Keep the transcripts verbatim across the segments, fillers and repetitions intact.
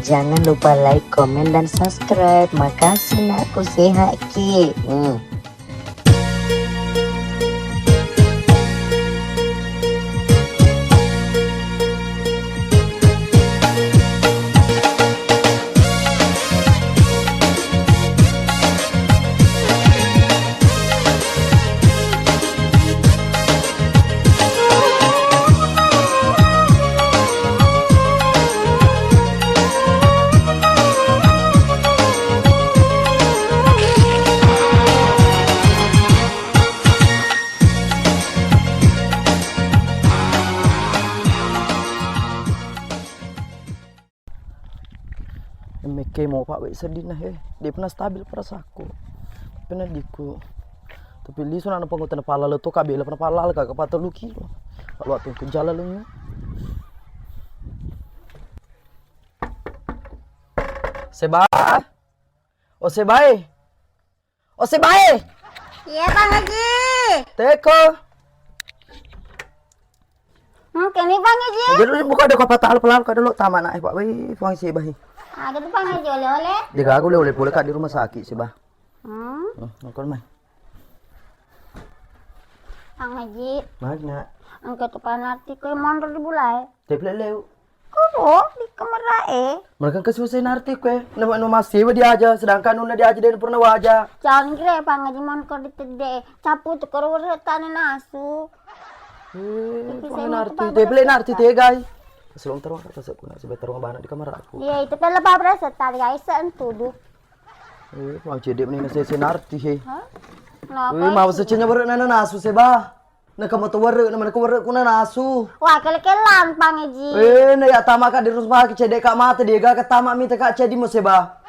Jangan lupa like, komen, dan subscribe. Makasih, nakku, sehat ki. Hmm. Mekke mo, Pak, we seddinna, he. De'pa na stabil perasaanku. Penediku. Tapi lisu na pangutana pala le to, kabela pernah pala le, kagak patah lu kilo. Kalau waktu ku jalan lu. Seba. Oh, Seba, eh. Oh, Seba, eh. Iya, Bang Haji. Teko. Hmm, kene, Bang Haji. Jadi buka ada kopi tahu pelan kada lo taman, eh, Pak. Wih, Bang Seba, eh. Ada tuh, Bang Haji, oleh-oleh. Dia aku oleh-oleh pula, Kak, di rumah sakit, Seba. Hmm. Hmm, nongkrong, Mai. Bang Haji. Mana? Engka tu panarti ko mondor di bulai. Tapi leleu. Kuro di kamar e. Mereka ke susah narti kue. Nama nama masih diaja, sedangkan nuna diaja dan pernah waja. Jangan kira Bang Haji mon kor di tede. Capu tu koro wara tane nasu. Eh, itu saya mau narti. Tapi le narti tegai. Selong terus kata saya kuna sebab terus bana di kamar aku. Iya, itu pella babra setali guys entudu. Eh, mau cedek mending sese narti he. Hah? Wih, mau secenya baru nana nasu seba. Naka moto were, nama naka were kuna nasu. Wah, kele-kelan, Bang Haji. Eh, na ya tama ka di rumah sakit, cedek ka mate, dega ka tama mita ka cedi mo seba.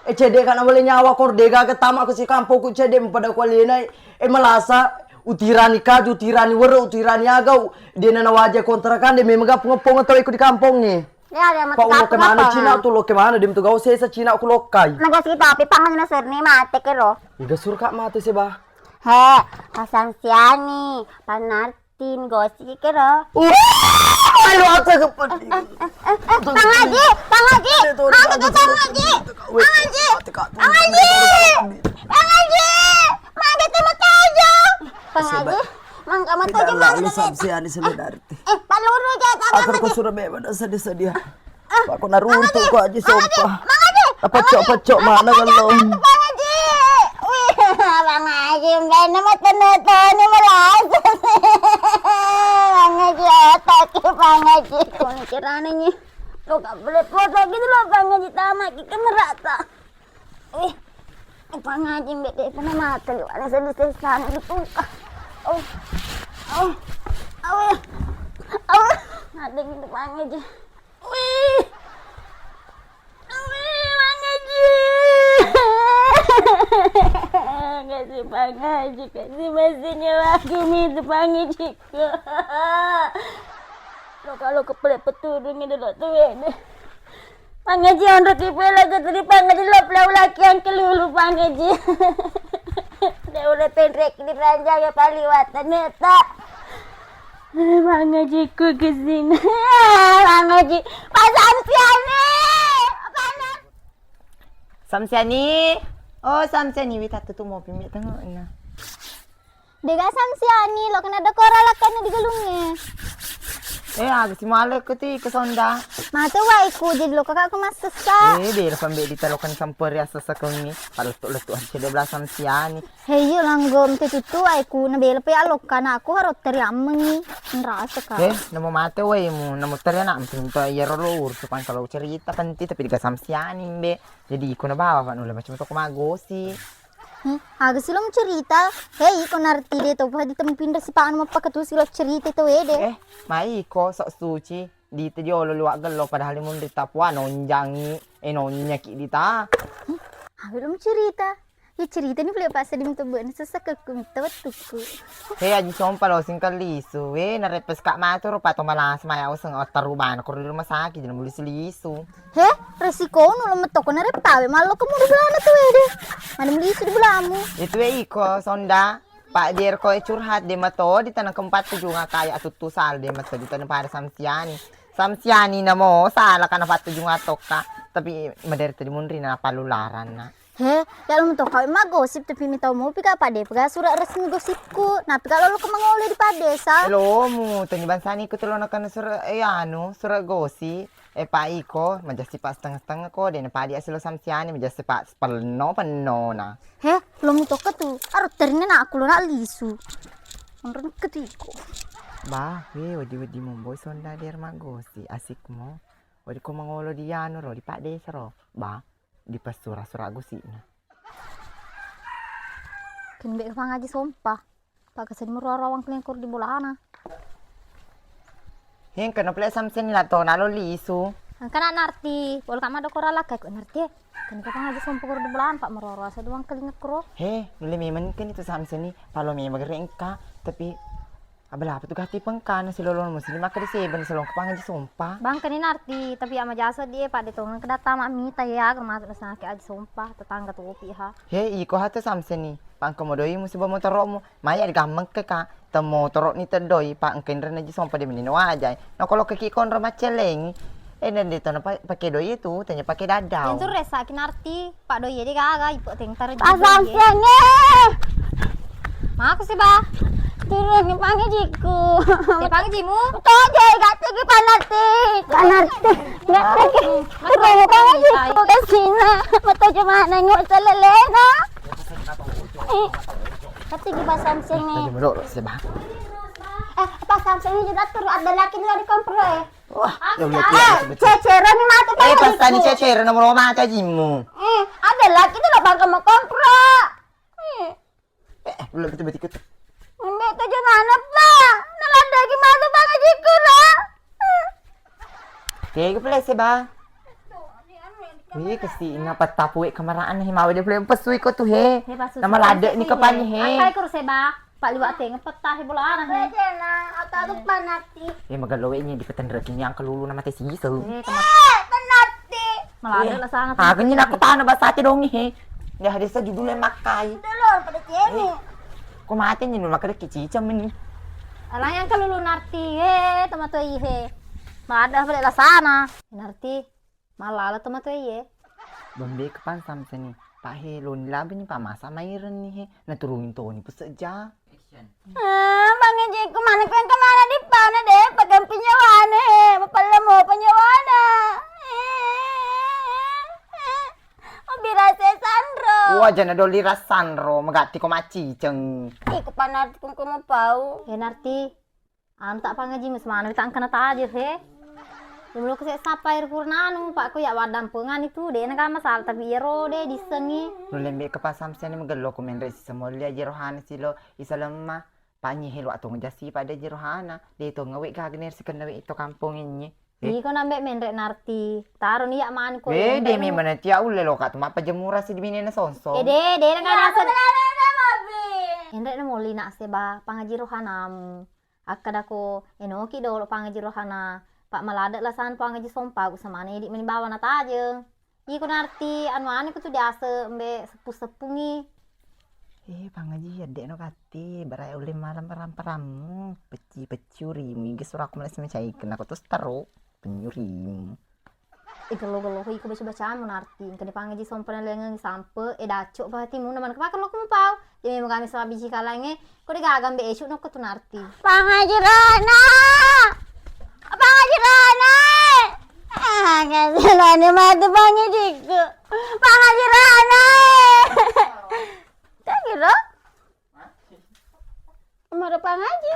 Eh, cedek ka na wale nyawa kor, dega ka tama ko si kampong ku cedek pada ku alena. Eh, malasa, utirani kaju, utirani were, utirani agau. Dia na waja kontrakan, dia memang gak pengepong atau ikut di kampong nih. Ya, dia mati. Pak, ulo ke mana Cina tu, lo ke mana? Dia tu gau sesa Cina ku lokai. Naga si tapi pangan na serni mate ke ro. Iga surka mate seba. He, Hasan Siani, Panartin, gosi kero. Uh, ayo, aku ke pedih. Bang Haji, Bang Haji, mangga ke Bang Haji. Bang Haji, Bang Haji, Bang Haji, mangga ke Bang Haji. Bang Haji, mangga mata aja. Tidak lalu Samsiani sebenarnya. Eh, paluru aja. Aku ke Surabaya pada sedih-sedih. Pak, kok naruntuk kok, Haji, sompah. Pecok-pecok mana kalau? Bang Haji. Wih, Bang Haji, mbak, nama tanda-tanda melas. Bang Haji, otak, Bang Haji. Kau ni cerana ni. Lo gak boleh foto gitu loh, Bang Haji, tamat kita merata. Wih, Bang Haji, mbak, dia pernah mati, lu ada sedih-sedih sana gitu. Oh, oh, oh, oh, ada gitu, Bang Haji. Wih. Wih, Bang Haji. Kasih Bang Haji, kasih masih nyawa aku itu Bang Haji. Lo kalau kepelek peturung ini lo tuh ini. Bang Haji, onro kipela ke tadi Bang Haji lo pelau laki yang kelulu Bang Haji. Dia udah pendek di ranjang ya paliwatan neta. Mangajiku ke sini. Mangaji. Pak Samsiani. Apa anak? Samsiani. Oh, Samsiani, wita tu mau pimit tengok nah. Dega Samsiani, lo kena dekora lakannya di gelungnya. Eh, aku si male ke ti ke sonda. Mate waiku, jadi lo kakak ke masesa. Eh, bela pambe di telokan samper ya sesekengi. Paletuk-letuk aja dua belas Samsiani. He, iya, langgo mte tuttu aiku, nabela pe alokka anakku, haro teri ammengi. Nrasa ka. Eh, namo mate waimu, namo teri anak mte minta iyaro lo urus pan kalau cerita penting tapi dega Samsiani mbe. Jadi iko nabawa Pak Nula macam toko magosi. Hmm, aga silo cerita. He, iko narti de to pa ditempinda si Pak Anu mappakatusi lo cerita to wede. Eh, mai iko sok suci. Di te jolo luak gello padahal munri tapua nonjangi. Eh, nonnyaki di ta. Hmm, aga lo cerita. Iya, ceritani pole, Pak, seddi mito bene sessakekku mito wettukku. He, Aji Sompa lo singkang lisu. We, nareppes ka matu ro pato malasa maya useng ottaru bana koro di rumah sakit jadi mulisu-lisu. He, resikono lo metoko nareppawe mallo kemu di belana tu wede. Mana mulisu di belamu. Itu we iko sonda. Pak Jerko e curhat de mato di tanah keempat tujuh ngakaya tuttu sal de mato di tanah pada Samsiani. Samsiani namo sala kana patujung atokka. Tapi maderi tadi munri na palu laranna. He, ya lo muto kau maggosip tapi mitau mau pika pade pika surat resmi gosipku. Napi kalau lo kemangolo di padesa? Lo mu tanya bangsani ku telo nakana surat, eh, anu, surat gosip. Eh, pa iko majasi pa setengah-setengah ko, dena padi asilo samsiani majasi pa penno-penno na. He, lo muto ketu. Aro terina na aku lo nak lisu. Menurut ketu iko. Bah, we wedi-wedi momboi sonda der maggosi, asik mo. Wedi ko mangolo di anu ro, di padesa ro. Bah, di passura-sura gosina. Ken be pangaji sompa. Pakaseng muroro wangkeling kur di bolana. He, engka no pale samseni la to nalo lisu. Engka na Narti, pol kama dokora lakkai ko Narti. Kan ka pangaji sompa kur di bolana, pak muroro asa doang keling kuro. He, nulle memang kan itu samseni, palo memang gere engka, tapi abala apa tu gati pengkana silolo muslim maka di seben salong pangaji sompa. Bang kani Narti, tapi ama jasa die pada tongang kedata mak mita ya, agar masuk nasake aji sompa, tetangga topi ha. He, iko hata samseni, pangka modoi musiba motoromu. Maya digammengke ka, temmotoro ni teddoi, pa engka inrena ji sompa de menino wajai. Na kolo keki konro maccellengi. Eh, dan de tona pa-, pake doi itu, tanya pake dadau. Tentu resa ki Narti, pak doi de gaga, ipo teng tar. Pasang senge. Maku sih, Bah. Turun ni pangajiku. Dia pangajimu? Kau jadi gak tegi panarti. Panarti. Gak tegi. Turun ni pangajiku ke sini. Mau tahu mana nyok selelena. Eh, tapi di Pak Samsung nih. Tadi melok sih, Bah. Eh, Pak Samsung ini juga terus ada laki juga di kompro ya. Wah, ya Allah, eh, cecere nih mati. Eh, pas tadi cecere nomor rumah aja jimu. Eh, ada laki tuh lo bangga mau kompro. Eh, eh, belum betul betul. Mbak tuh gimana, Pak? Nalanda gimana, Bang Haji Kura? Tega pelese, Bang. Wih, kesti inga petapu wek kamaraan he, mawe de pule pesui ko tu he. Nama lade ni kepani he. Angkai kurse, Bang. Pak liwak tengah peta he bola arang he. Jena, atau lupa nanti. Eh, magalo wek ni di petendra kini angka lulu nama tesi iso. Eh, penati. Malah ada lah sana. Ah, kini aku tahu bahasa ati dong he. Dia hadis saja dulu yang makai. Udah lor pada cemi. Ko mate ni maka deki cicam ini. Alang yang kelulu Narti, he, teman tu ihe. Malah ada pada lah sana. Narti, malah lah teman tu iye. Bambe kepan samseni. Pak he, lo ni labi ni Pak masa mairen ni he. Nah turungin to ni pusat ja. Ah, Bang Haji, ku mana ku yang kemana di pana deh, pegang penyewane, mapallemo penyewana. Mobil rasa sanro. Wah, jana doli rasanro, magatti ko maciceng. Iku panarti ku mau pau. Ya Narti, anu tak pangaji mas mana tak kena taje he. Jumlah ke sapa air purnanu, pak ku ya wadang pengan itu, deh naka masalah tapi iya ro deh disengi. Lu lembe ke pasam sini megelo ku menre si semoli aja rohani silo isa lemah. Panyi helo atong jasi pada jerohana, de to ngawe gaga ner sikenna we to kampong enye. Eh. Iko nambe menre Narti. Taro ni yak mani ko. Eh, de memang nanti ya ulle lo kat mappa jemura si di binena sonso. Eh, de, de na kara sen. Enre na moli nak seba pangaji rohanamu. Akkada ko enoki dolo pangaji rohana. Pak malade lasan pangaji sompa ku semane di meni bawa na tajeng. Iko Narti, anu, anu kutu diase mbe seppu-seppungi. Eh, pangaji, addekno katti, barai ulle malam param-parammu, pecci-pecci urimu, iga suraku mulai semacai kena ko terus taro penyurimu. Eh, gelo-gelo iko baca-bacamu Narti, engka ni pangaji sompana lengeng sampe, eh, daco berarti mu naman kepake lo kumupau. Jadi memang kami sama biji kalange, Ko de gaga mbe esu nokko tu Narti. Pangajirana! Pangajirana! Ah, kasirane mati pangajiku. Pangajirana! Kagiro? Mara pangaji.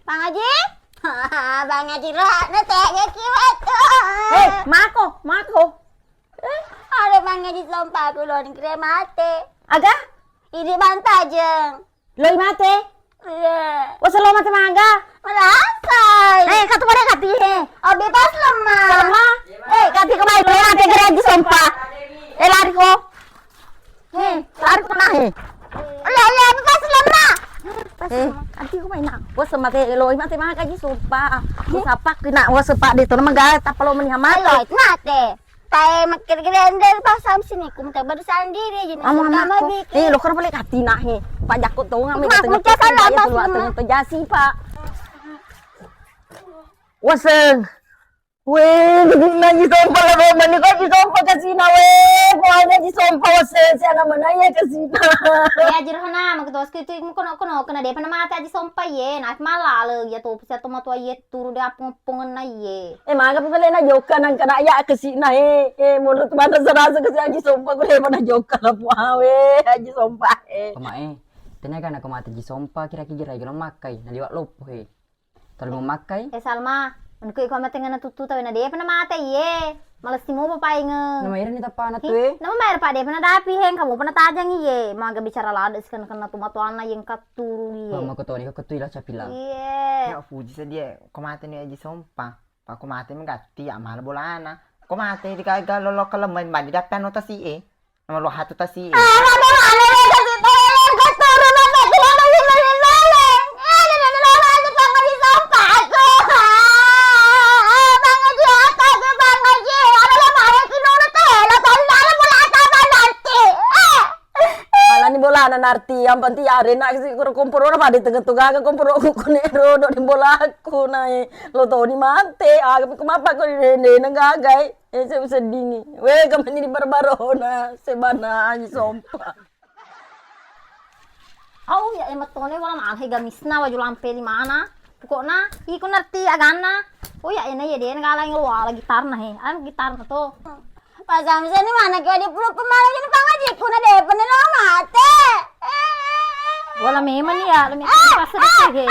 Pangaji? Pangajirana tega kiwatu. Hei, mako, mako. Eh, ada pangaji sompa kulon kire mate. Aga? Idi bantajeng. Loi mate? Iya. Wasa lo mate maga? Merasai. Eh, katu pada kati he. Abi pas lemah. Lemah? Eh, kati kemai lo mate gereji sompa. Eh, lari ko. He, lari ko nah he. Iya, iya, abi pas lemah. Eh, kati kemai nak. Wasa mate loi mate maga ji sompa. Wasa pak nak wasa pak de to maga tapalo meni hamate. Loi mate. Tae makkeda-keda ende pasang sini, ku mata baru sandiri, jadi Ama, sama mabiki. Eh, lo kan boleh katina he. Pak Jakut tong ame. Mak, mecah salah pas. Tong to jasi, Pak. Waseng. Weh, guna Aji Sompa lah, weh, mani ko Aji Sompa kasina, weh, pokoknya Aji Sompa, weh, sesi anak mana ya kasina. Eh, Aji Rohana, mau ketemu sekali itu, kono, kono, kena dia pernah mati Aji Sompa, ye, naik malah le, ya tuh, bisa tuh matu aye turu dia pengepungen na ye. Eh, maka pun kalian aja oka nang kena ya kasina, eh, eh, menurut mana serasa kasih Aji Sompa, gue dia pernah joka lah, weh, Aji Sompa, eh. Koma, eh, tenaga nak mati Aji Sompa, kira-kira gila makai, na liwat lopo, eh. Tolong makkai. Eh, Salma, menurutku iko matengnga na tuttu tawe na depa na mate iye. Malessi mopa painge. Namairani tappana tu, eh? Nama mair pa depa na dapi heng kamu pernah tajang iye. Maga bicara lada sikenna-kenna tu matuanna yang katuru iye. Mama ko toni ko ketu ila capila. Iye. Ya fuji sedie, ko mate ni Aji Sompa. Pa ko mate megatti ya mala bolana. Ko mate di gaga lolo kelem mandi dapi anu tasi e. Nomor dua satu tasi. Alani bolana Narti, yang penting arena si kuro komporona pada tengah tugaga komporo kune rodo di bolaku nae lo toni mate aga kumapa ko di dene gagai. Eh, se-, seddingi. Weh, kamu ini barbarona, sebana Aji Sompa. Au, ya, eh, metone wala mana, eh, gamisna waju lampe di mana. Pokokna, iko Narti aganna. Oh, ya, ena, ya, dia nggak lagi wala gitarna, he. Am gitarna to. Pak Samson ini mana kau di puluh pemalu jadi pangaji, kuna deh, pene lo mate. Wala memang ya, lebih pas sedikit, he.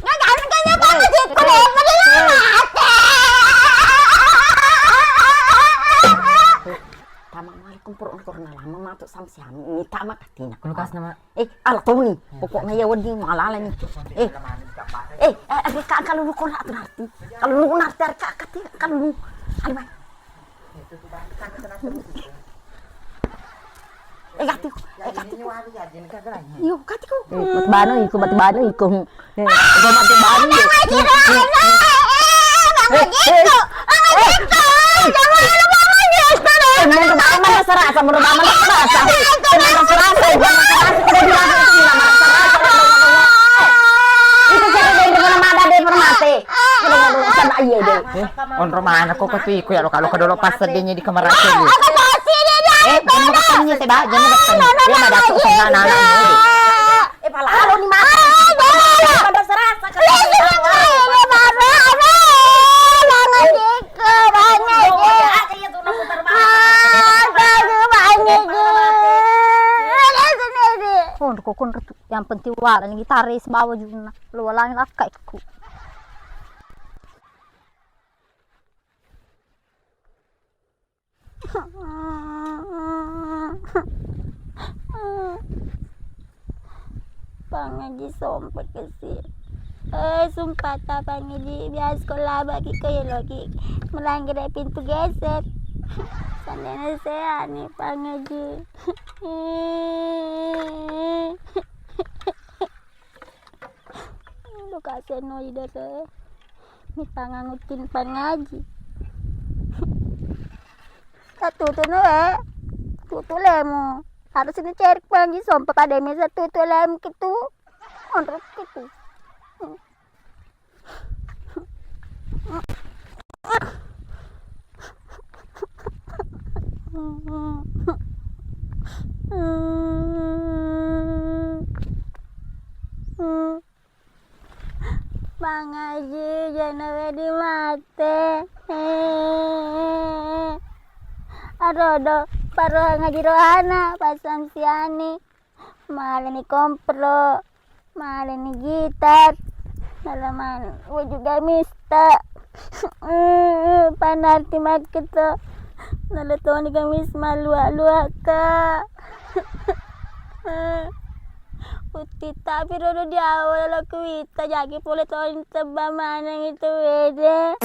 Nggak kan, kan, ya, pangaji, kuna deh, pene lo mate. Tama malikum purun korona lama matu samsiami. Ini tama katina. Kulkas nama. Eh, ala toni. Pokoknya ya wedi malala ni. Eh. Eh, eh, eh, ka-, kalau lu kona tu Narti. Kalau lu Narti, ka-, kati, kalau lu. Ayo, man. Eh, kati. Eh, kati. Iyo, kati ko. Eh, batu bano iko, batu bano iko. Eh, gua mati baru ya. Eh, eh, eh. Eh, menurut Mama serasa, menurut Mama serasa. Menurut serasa, jangan serasa. Kita bilang itu tidak serasa. Itu cara dia pernah mati, dia pernah mati. Kalau nggak ada urusan, iya deh. Onro mana kok ketiku ya lo kalau kedolo pas sedihnya di kamar aku. Eh, jangan makan tanya, saya bah, jangan makan tanya. Dia mah datang ke sana, anak-anak. Eh, palalo ni mata. Pada serasa. Konro, konro tu. Yang penting wala ni gitara sibawa juna. Lo walangi lakka ikku. Pangaji sompa kasi. Eh, sumpah ta pangaji, biasa sekolah bagi ke logi melanggar pintu geser. Sandena seani pangaji. Lo kasih no idare. Mitangang utin pangaji. Tatutu no, eh. Tutu lemu. Harus ini cari pangaji sompa pada mesa tutu lemu kitu. Onrok kitu. Pangaji, jana wedi mate. Arodo, paro ngaji rohana, pasang siani. Maleni kompro, maleni gitar, nalaman waju gamista. Panarti makketo, nalatoni gamis malua-lua ka. Utti tapi rodo di awal lo kuita jagi pole toni tebba maneng itu wede.